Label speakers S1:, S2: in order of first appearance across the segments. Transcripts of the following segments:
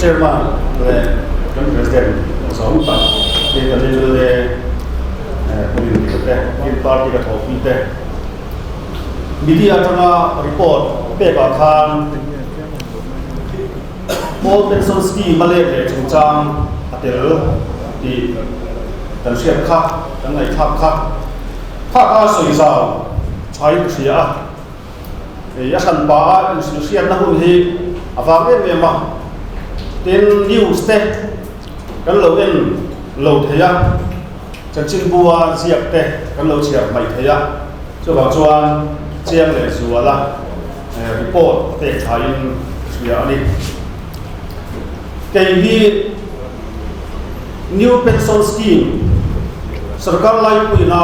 S1: Chairman leh kan President zawng tak te kan mla Pu Rinpuia te, Green Party ka thawhpui te, Media atanga report pekah khan Old Pension Scheme a let leh chungchang a tel tih kan hriat kha, kan ngaihthlak kha. Kha kha sawi zau thain ka hria a, hei a hran pah a inhrilhhriatna hun hi a vang em em a, tin news te kan lo en lo thei a, chanchinbua ziak te kan lo chhiar hmaih thei a, chuvang chuan chiang leh zuala report pek thain ka hria a ni. Kei hi New Pension Scheme sorkar laipuina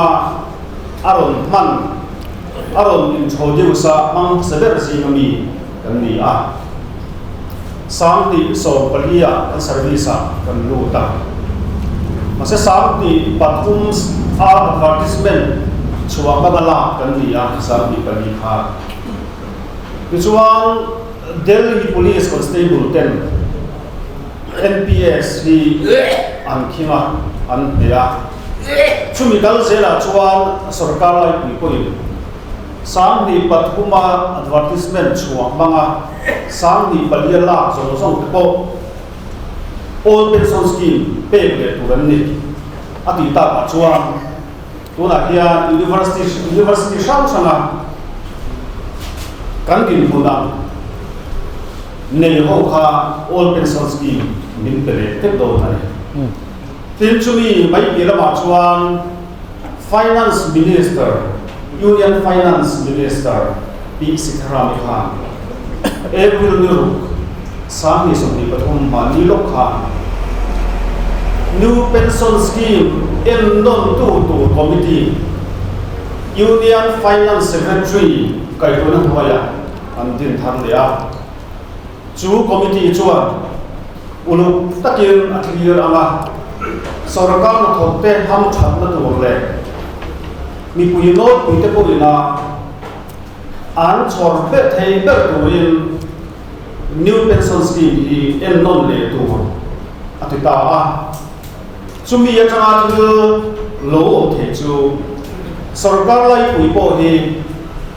S1: a rawn hman, a rawn introduce a hmang hmasa ber zinga mi kan ni a. 2014 ah kan service ah kan lut a. Mahse 2003 a advertisement chhuah hmanga lak kan ni a, 2004 kha. Tichuan Delhi Police Constable ten NPS hi an khing a, an hne a. Chumi kal zelah chuan sorkar laipui pawhin 2003 a advertisement chhuah hmanga 2004 a lak zawng zawng te pawh Old Pension Scheme pek leh tur an ni a tih takah chuan Tunah hian University University hrang hranga kan dinhmun ang nei ho kha Old Pension Scheme min pe leh tep dawn a ni. Tin chumi mai piah lamah chuan Finance Minister, Union Finance Minister Pi Sitharami khan April ni ruk 2023 mahni lawk khan New Pension Scheme ennawntu tur Committee, Union Finance Secretary kaihruaina hnuaiah an din thar leh a. Chu Committee chuan uluk takin a thlir ang a, sorkar hnathawkte hamthatna tur leh mipui nawlpuite pawhin a An chhawr ber thei ber turin New Pension Scheme hi ennawn leh tur a ti ta a. Chumi atanga thil lo awm thei chu sorkar laipui pawh hi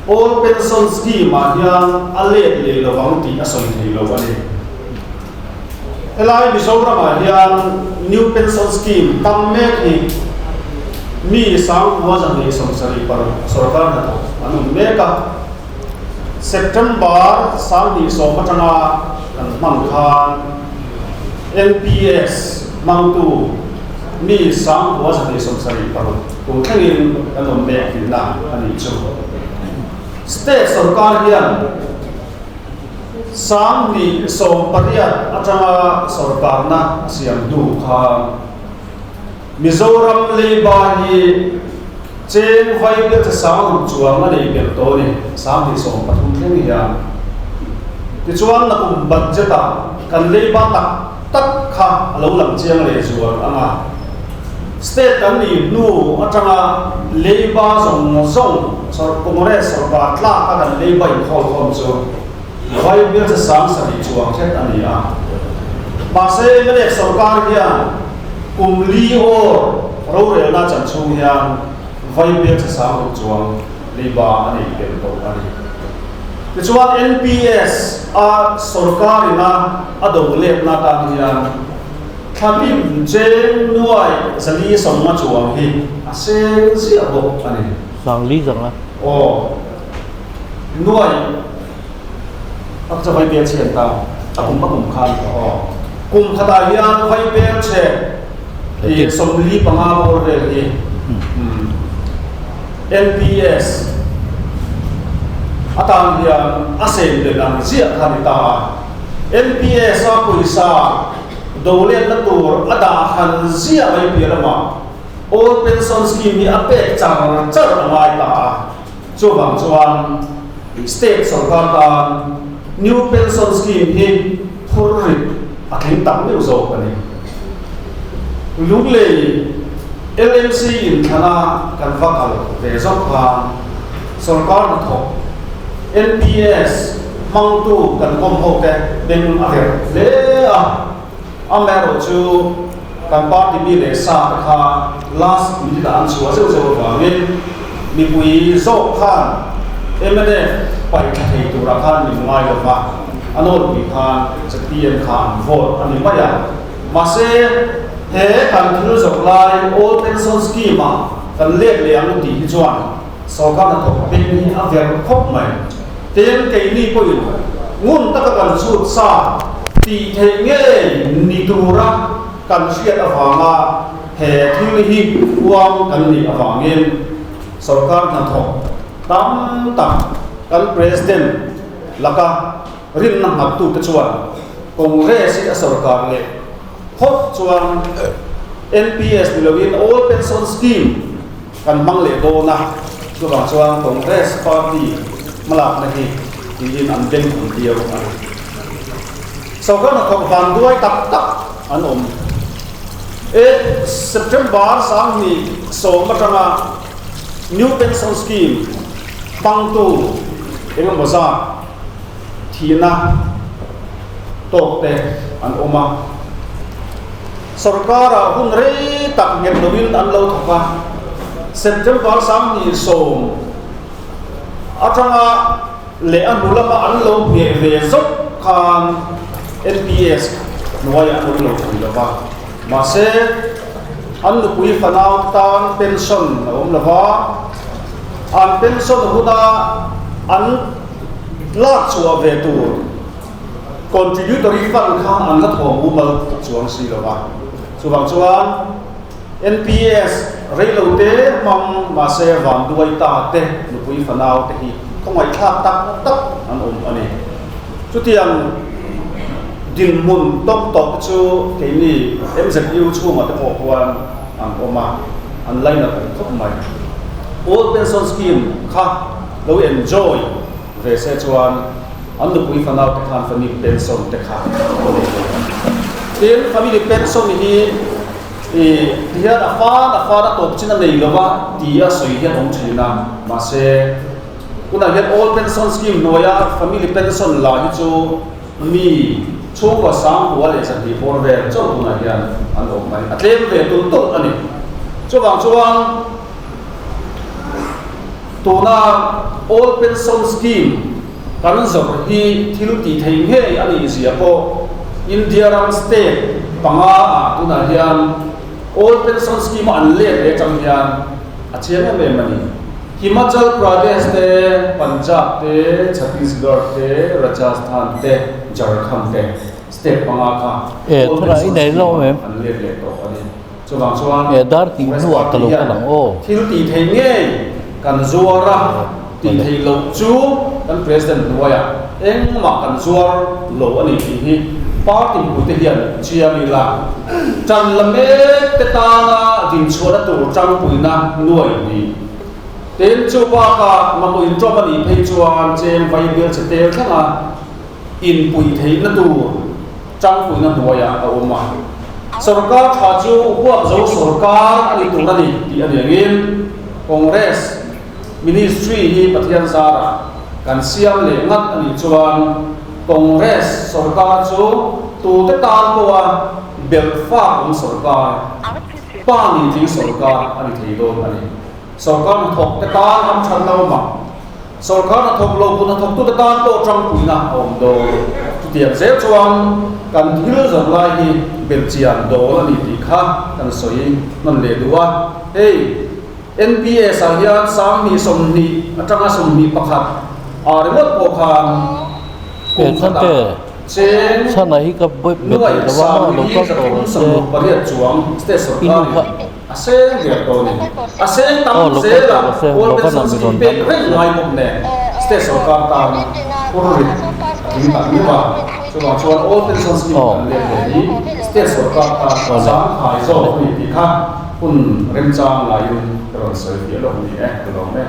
S1: Old Pension Scheme-ah hian a let leh lo ang tih a sawi thei lo a ni. Helai Mizoramah hian New Pension Scheme tam mek hi mi 9276 sorkar hnathawk an awm mek a. September 2010 atanga kan hman khan NPS hmangtu mi 9276 tun thlengin kan awm mek tihna a nih chu. State sorkar hian 2018 atanga sorkarna a siam hnu khan Mizoram leiba hi cheng vai biak che sang ruk chuang a nei belh tawh a ni, 2030 thleng hian. Tichuan nakum budget ah kan leiba tak tak kha a lo lang chiang leh zual ang a. State kan nih hnu atanga leiba zawng zawng Congress sorkar tlak a kan leiba inkhawlkhawm chu vai bial che 7000 chuang hret a ni a. Mahse mnf sorkar hian kum li awr rorelna chan chhung hian vai bial che 6000 chuang leiba a nei tel tawh a ni. Tichuan NPS a sorkar ina a do letna tan hian Thla hlim cheng nuai 450 chuang hi a seng ziah bawk a ni.
S2: Sangli zang a.
S1: Aw, nuai a cha vai bel chhian ta, a kum a kum khan aw. Kum khatah hian vai bel chhe i 45 bawr vel hi NPS atan hian a sem belh ang ziah kha ni ta a. NPS a pawisa doletna tur a dah han ziah mai piah lamah Old Pension Scheme hi a pek char char a ngai ta a, chuvang chuan State sorkar tan New Pension Scheme hi phur rit a tling tak meuh zawk a ni. Lunglei LMC inthlana kan va kal ve zawk khan sorkar hnathawk NPS hmangtu kan kawm ho te beng a verh hle a. Amaherawhchu kan party mi leh sa te kha last minute ah an chhuah zeuh zeuh avangin mipui zawk khan mnf paih thla thei turah khan min ngai lo va, a nawlpui khan zpm kha an vote a ni mai a. Mahse he kan thil zawrh lai Old Pension Scheme ah kan let leh ang tih hi chuan Sorkar hnathawk peng hi a verh khawp mai. Tin, keini pawhin ngun taka kan chhut sa tih theih ngei ni tura kan hriat avanga he thil hi uang kan nih avangin sorkar hnathawk tam tak kan President laka rinna nghattute chuan Congress hi a sorkar leh phawt chuan NPS ni loin Old Pension Scheme Kan hmang leh dawn a, chuvang chuan Congress party hmalakna hi tiin an beng khum viau a ni. Sorkar hnathawk vanduai tak tak an awm. E September 2010 atanga New Pension Scheme hmangtu engemaw zat thihna tawk te an awm a. Sorkar-ah hun rei tak nghet loin an lo thawk a, September 2010 atanga leh a hnu lama an lo ngheh ve zawk khan NPS hnuaiah an awm lo thei lo va. Mahse, an nupui fanau tan pension a awm lo va, an pension huna an lak chhuah ve tur, Contributory fund kha an la thawm mumal chuang si lo va, chuvang chuan NPS reilo te hmang mahse vanduai ta te nupui fanau te hi khawngaihthlak tak tak an awm a ni. Chutiang dinhmun tawk tawk te chu keini MZU chhungah te pawh khuan an awm a, an lainat awm khawp mai. Old Pension Scheme kha lo enjoy ve se chuan An nupui fanau te khan family pension te kha a nei ve a. Tin, family pension hi i ti hian a fan a fan a tawp chin a nei lo va ti a sawi hian awm thin a. Mahse, tunah hian old pension scheme hnuaia family pension la hi chu mi chhungkua 9000 leh 200 bawr vel chauh tunah hian an awm mai. A tlem ve tulh tulh a ni. Chuvang chuan Tuna Old Pension Scheme kan zawrh hi thil tih thei ngei a nih zia pawh India ram state panga ah tunah hian Old Pension Scheme a an let leh atang hian a chiang em em a ni. Himachal Pradesh te, Punjab te, Chhattisgarh te, Rajasthan te, Jharkhand te state panga kha Old Pension Scheme ah an let leh tawh a ni. Chuvang chuan Congress Party hian thil tih theih ngei kan zuar a, tih theih loh chu kan President hnuaiah engmah kan zuar lo a ni tih hi party mipuite hian chiang ila, ṭan la mek te tana dinchhuahna tur ṭangpuina nuai ni. Tin, chu bakah mamawh inṭawm a nih phei chuan cheng vaibel che tel thlenga inpuih theihna tur ṭangpuina hnuaiah a awm a. Sorkar tha chu huapzo sorkar a ni tur a ni tih a ni angin Congress Ministry hi Pathian zarah kan siam leh ngat a nih chuan Congress sorkar chu tute tan pawha belh fak awm sorkar, pa ni tling sorkar a ni thei dawn a ni. Sorkar hnathawk te tan am that lo mah. Sorkar hnathawk lo kut hnathawktute tan pawh tangpuina a awm dawn. Chutiang zel chuan kan thil zawrh lai hi belhchian dawl a ni tih kha kan sawi hman leh duh a. Hei NPS ah hian 2020 atanga 21 ah ringawt pawh khan kum khatah cheng nuaih 3038 chuang state sorkarin A seng der tawh a ni. A seng tam zel a, Old Pension Scheme pek reng ngai bawk nen State sorkar tan phur rit a tling tak miau a. Chuvang chuan Old Pension Scheme kan let leh hi State sorkar tan zangkhai zawk a ni tih kha hun remchang laiin ka rawn sawi fiah lawk a ni e, ka lawm e.